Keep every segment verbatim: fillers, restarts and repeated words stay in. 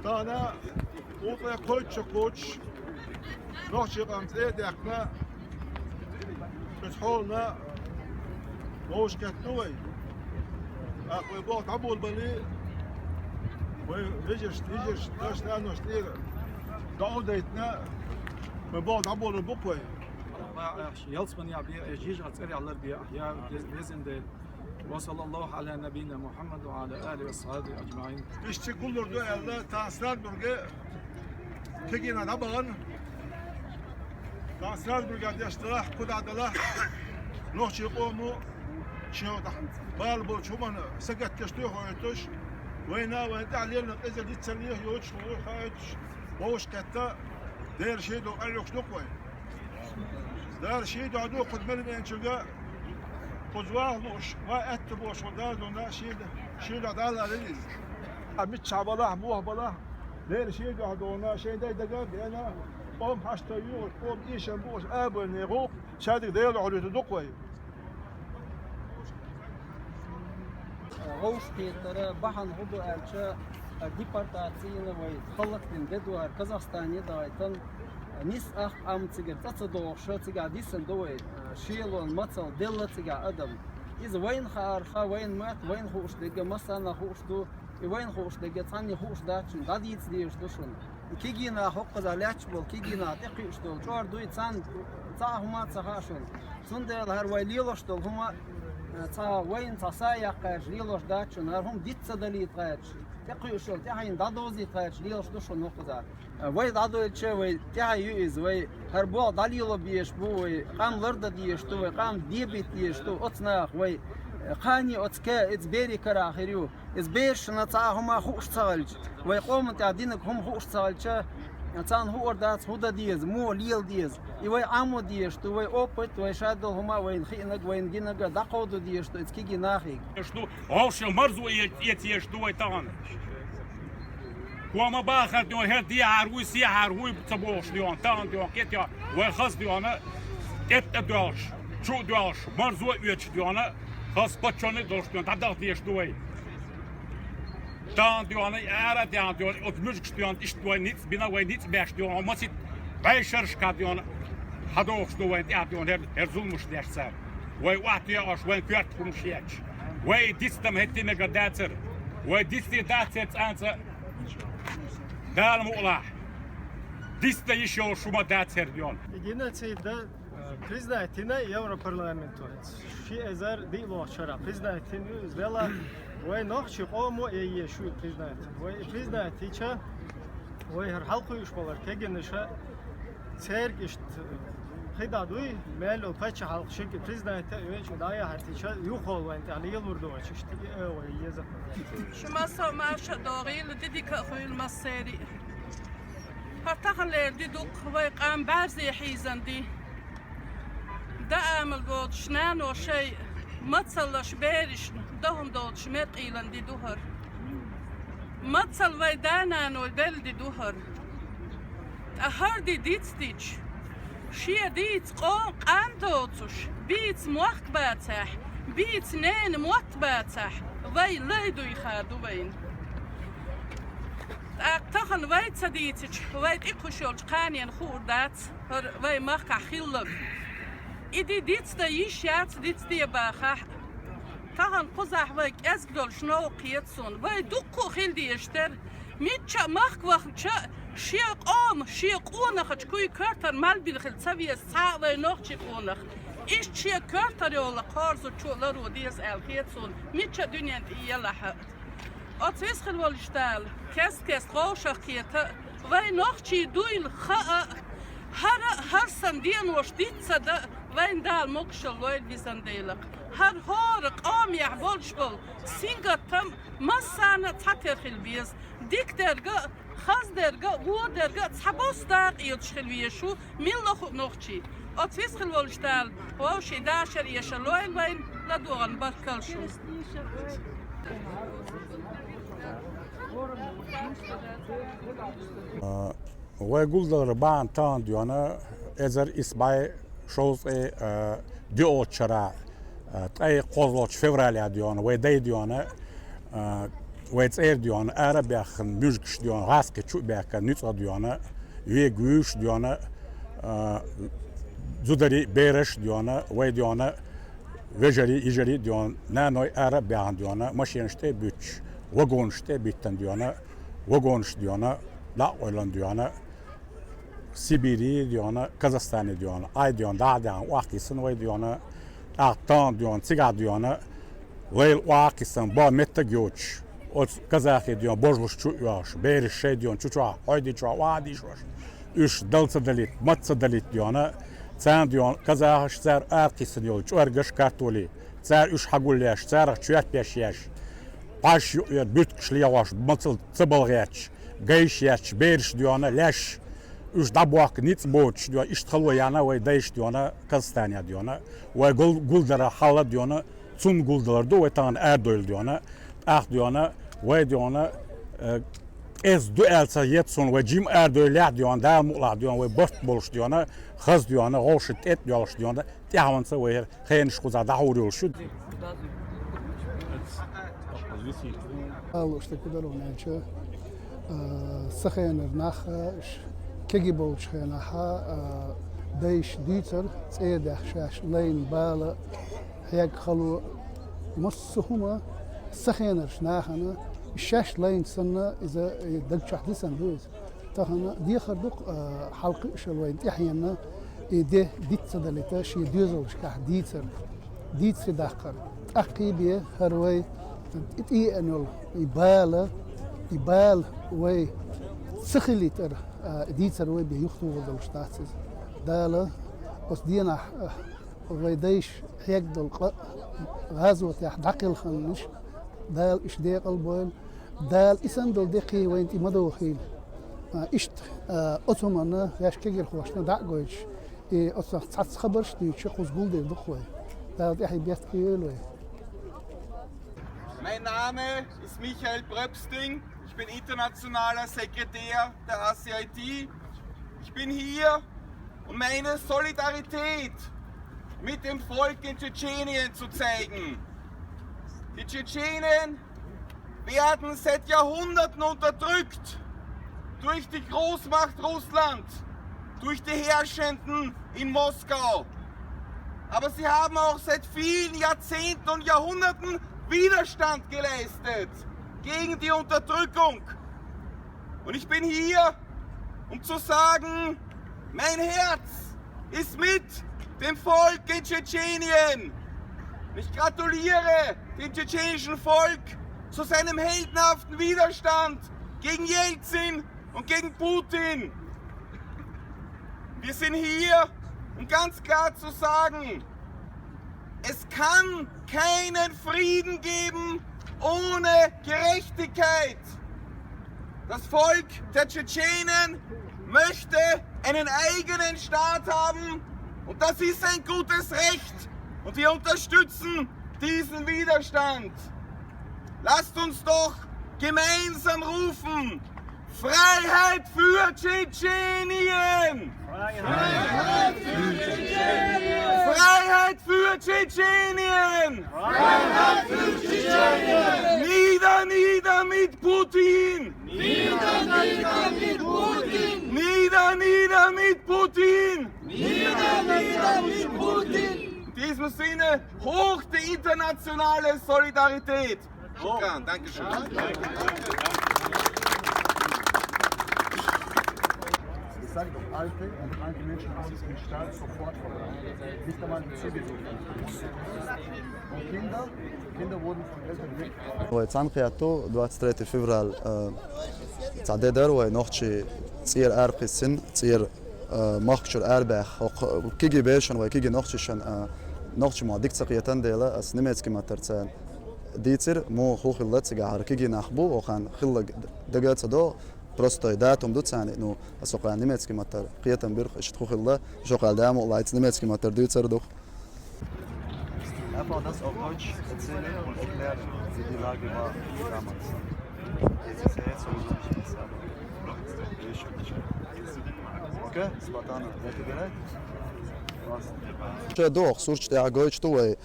Тахана укхаза кхойтта шо кхочуш, нохчийн къам цӀе а даьккхина, иза хьолана вовшахкхетта ду вай. ТӀаккха вай болх дӀаболабале, вай вежаршна, йижаршна, дашна, наьношна тӀера дӀа а дайтина, вай болх дӀаболабар бу-кх вай. Ялсманехь бе, жижигӀа цӀерехь ларбе, я везан Дела. وصلى الله على نبينا محمد وعلى آله وصحبه أجمعين. Иштта гуллур ду аьлла, тахана Страсбурге кегий нах дӀабахана. Тахана Страсбурге деш далахь, кху дӀа далахь, нохчийн къомо шен тӀехь бала болчу хӀуманна сагатдеш тоьхна хьоьттуш, вайна а, вайна тӀехь лелларг эзар диццаллех йоцуш хӀума хьоьттуш, вовшахкхетта, Делан шен дуьхьа къайлуьйш ду-кх вай. Дала шен дуьхьа ду кху мел веанчуьнга, кхуза ваха лууш, ван аьтто болуш волу Дала дуьхьа шен, шен дуьхьа Дала а вели иза. А миччахь балахь, муха балахь, Дала шен дуьхьа дуьхьа, шен дай дага а беана, къоман хьашт а йоьхуш, къоман эшам бууш, абарне гӀуллакх, шадерг Дала дуьхьа луьйтур ду-кх вай. Вовшахкхетара бахьана хӀун ду аьлча, депортаци йина вай, халлакдина де ду хӀара, Казахстане дахийтина, нисса ах къам цигара цӀа ца догӀуш, цигахь дисина ду вай, шелон, мацалла делла цигахь адам. Иза вайна хаарх, вайна ма-, вайна хууш дерг а, массарна а хууш ду, и вайна хууш дерг а, цхьанне хууш дац шуна, дӀадийца дезаш ду шуна. И кегий нах, хӀокхузахь лаьтташ болу кегий нах, тӀекхуьуш долу, чӀор дуй, царна цхьа а хӀума а ца хаьа шуна. Цундела хӀара вай лелош долу хӀума, цхьа вайна цхьа са яккха гӀерташ лелош дац шуна, хӀара хӀума диц ца далийта гӀерташ, тӀекхуьуш йолу тӀаьхьенна дӀадовзийта гӀерташ лелош ду шуна хӀокхузахь. Вай дӀадойлуча вай тӀаьхье ю иза, вай хӀара болх дӀалело безаш бу, вай къам лардан дезаш ду, вай къам дебийта дезаш ду, оцу наха вай кхане оцу ка-, иза берийн карахь хир ю. Иза берашна цхьа а хӀума хууш ца хилча, вай къоман тӀехь динарг хӀума хууш ца хилча, царна хуур дац хӀун дан деза, муха лела деза. И вай Ӏамо дезаш ду, вай опыт, вай шадолу хӀума а, вайна хиънарг, вайна гинарг а дӀакховдо дезаш ду иза кегий нахе. Аш ду, вовшийн марзо э-, эца езаш ду вай тахана. Кома бахар дуьйна, хӀара дехьара вуй, сехьара вуй ца бохуш дуьйна, тахана дуьйна, кхетахь, вай хаза дуьйна, тӀе а доьлхуш, чу а доьлхуш, марзо а оьцуш дуьйна, хаза паччоне а долуш дуьйна, дӀадаха дезаш ду вай. Тахана дуьйна, ара а тахана дуьйна, оцу муьжгаш дуьйна, иштта вай ницкъ бина, вай ницкъ беш дуьйна, масийтта бӀешерашкахь дуьйна, хьадохуш ду вайн тӀехь дуьйна, хӀара, хӀара зуламаш деш цара. Вай охьатоьхуш, вайн коьрта хӀумаш етташ. Вай дицдан хӀетте мегар дацара. Вай дицде дацара цкъа а. Дала мукъалахь. Дицдан йиш йолуш хӀума дацара дуьйна. И геноцид дан признать йина Европарламенто. Ши эзар диълагӀчу шарахь признать йина ю иза, вела вай нохчийн къомо а еш ю признать. Вай и признать йича, вай хӀара хьалакхуьуш болу кегийнаша церга иштта кхидӀа дуй, мел йолу паччахьалкх шиъ признать а йойтуш дӀаяхьийтича, юххехула вайн тӀехь лелор ду вай, иштта и а вай еза. Шу массо а марша а догӀийла, дика а хуьйла массеран а. ХӀара таханлера ди ду-кх вай къам бӀаьрзе хьийзина ди. Даа амал боцуш нано шайн мацаллаш берашна дан хӀума доцуш мекъийлина ди ду хӀара. Мацалла вай да-наной делла ди ду хӀара. Ткъа хӀара ди дицдича, шен дийца къо-, къам доцуш, бийца мохк бацахь, бийца ненан мотт бацахь, вай лай дуй хаа ду вайна. ТӀаккха тахана вай ца дийцича, вай тӀекхуьуш йолчу кханенна хуур дац хӀара вай махкахь хилларг. И ди дицдан йиш яц, дицде бахахь а. Тахана кхузахь вай кӀезиг долуш новкъа хета суна. Вай дуккха а хила дезаш дара. Мичча а махка вахча а, шен къоман, шен къонахчун куй коьртара мел бина хила ца веза цхьа а вай нохчийн къонах. Иштта шен коьртара йолу кхорзучо ларо деза аьлла хета суна, мичча а дуьнен тӀе елахь а. Оцу веза хила волчу Дала кест-кеста вовшах кхета а, вай нохчий дуйла хаа а, хӀара а, хӀара санна денош диц ца дан а, вайна Дала могушалла лойла везан Делах. ХӀара хӀора къомехь болуш болу сингаттам массарна а цхьатера хила беза. Дика дерг а, хаза дерг а, вон дерг а цхьабосса дакъа оьцуш хила везаш ву милла а хуу нохчий. Оцу веза хила волчу Дала вовшийн дашар эшар лойла вайна, ладогӀарна баркалла шуна. А, вай гулдалар бахьана тахана дуьйна эзар исс бӀе шовзткъе, а, диъалгӀачу шарахь, а, ткъе кхозлагӀчу февралехь дуьйна, вай дай дуьйна, а, Вай цӀера доьна, ара а баьхна, муьжгаш доьна, гӀаскхи чу а баьхкан, нуьцкъах доьна, вега вуьйш доьна, а, зударий, бераш доьна, вай доьна, вежарий, йижарий доьна, наной ара а баьхна доьна, машенаш тӀе а буьтташ, вагонаш тӀе а биттан доьна, вагонаш доьна, дӀа а къойлан доьна, Сибири доьна, Казахстане доьна, Ӏай доьна, дӀа а даьхна, охьакхийсан вай доьна, тӀаккха тахана доьна, цигахь доьна, лайла охьакхийсан, бо меттаг йоцуш, оцу казахий доьна божалш чу а оьхуш, бераш шай доьна чу чохь, хьой ди чохь охьа а дийшош, уьш дала ца далийта, маца ца далийта доьна, царна доьна казахаш цара аракхийсан йолу чӀоргаш, картоли, цара уьш хьагулъеш, царах чоьппеш еш, пхьаш юкъа йоьду буьртигаш лехош, мацалла ца балгӀетташ, гайш етташ, бераш доьна, леш, уьш дӀабохка ницкъ боцуш доьна, иштта хало яьхна вай дайша доьна, Казахстане доьна, вай гул-, гулдара хьал а доьна, цунна гулдалар ду вай тахана арадойла доьна, тӀаккха доьна, вай доьна, э, кӀезиг ду аьлла ца хета суна, вай жима арадойла лаьхьа доьна, Дала мукъалахь доьна, вай барт болуш доьна, хаза доьна, гӀовши тӀетӀа доьлхуш доьна, тӀаьхьенца вай хӀара хенаш кхузахь дӀахьур йолуш ю. Ало, что куда ровнянча, а, сахенар нах, а, ш-, кеги болчу хенахь, а, дайш дийцар, цӀера даьхна шаьш лайна бала, хьег хало, массо а хӀума сахенарш нахана, шаьш лайна санна, иза, и даг чохь дисан ду иза. Тахана дехар ду-кх, а, хьалкхуьуш йолу вайн тӀаьхьенна и де диц ца далийта, шен доьзалшкахь дийцар, дийцаре даккхар. ТӀаккхий бен хӀара вай тӀе-, тӀееана йолу и бала, и бала вай ца хилийтар, а, дийцар вай бен юхатухур долуш дац иза. Дала оцу денахь, а, вай дайша хьег долу къа гӀазотехь дӀакхелхинарш, Дала иштта декъал бойла. Дала и санна долу де кхин вайна тӀе ма дохийла. А, иштта, а, оцу хӀуманна ваьш кегирхошна дӀа а гойтуш, и оцунах цхьацца хабарш а дуьйцуш, кхуза гулдийр ду-кх вай. Дала тӀаьхье бертахь йойла вай. Mein Name ist Michael Bröbsting. Ich bin internationaler Sekretär der A C I T. Ich bin hier, um meine Solidarität mit dem Volk in Tschetschenien zu zeigen. Die Tschetschenen werden seit Jahrhunderten unterdrückt durch die Großmacht Russland, durch die Herrschenden in Moskau. Aber sie haben auch seit vielen Jahrzehnten und Jahrhunderten Widerstand geleistet gegen die Unterdrückung. Und ich bin hier, um zu sagen, mein Herz ist mit dem Volk in Tschetschenien. Ich gratuliere dem tschetschenischen Volk zu seinem heldenhaften Widerstand gegen Jelzin und gegen Putin. Wir sind hier, um ganz klar zu sagen, es kann keinen Frieden geben ohne Gerechtigkeit. Das Volk der Tschetschenen möchte einen eigenen Staat haben und das ist ein gutes Recht. Und wir unterstützen diesen Widerstand. Lasst uns doch gemeinsam rufen: Freiheit für Tschetschenien! Freiheit für Tschetschenien! Freiheit für Tschetschenien! Freiheit für Tschetschenien! Nieder, nieder mit Putin! Nieder, nieder mit Putin! Nieder, nieder mit Putin! Nieder, nieder mit Putin! In diesem Sinne hoch die internationale Solidarität! Schukran, danke schön. Ich sage doch, alte und kranke Menschen haben den Staat sofort verlassen. Nicht einmal die Zivilbevölkerung. Und Kinder, Kinder wurden von Eltern weg. Вай цхьаьнакхетта двадцать третье февраль, э, цхьа де дара вай нохчий цӀера арапхиссина, цӀера, э, махка чуьра арабаьхна, хӀокху кегий берашна вай кегий нохчашна, э, нохчийн мотт дика ца кхетан дела, ас немецкий маттара царна дийцира, муха хӀун хилла цигахь, хӀара кегий нах бу, хӀокхарна хилларг дага а ца догӀу, простой датум ду царна, ну, ас хӀокхарна немецкий маттара кхетам бира, иштта хӀун хилла, шо кхаьлда мо лайца немецкий маттара дуьйцур ду. Einfach das auf Deutsch erzählen und erklären, wie die Lage war damals. Jetzt ist er jetzt sowieso nicht mehr, aber ich schon nicht. Okay, Spartaner, seid ihr bereit? Was? Ша доху сурташ тӀехь гойтуш ду вай.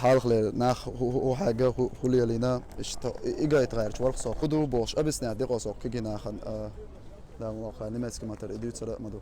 хьалхале нах хӀу-, хӀу-, хӀу хьегна, хӀу-, хӀу лелийна, иштта и, и гайта гӀерташ вар-кх со. ХӀу ду бохуш объяснять ди-кх со кегий нахана, а, Дала мукъ лахь, немецкий маттара и дуьйцур а ма ду.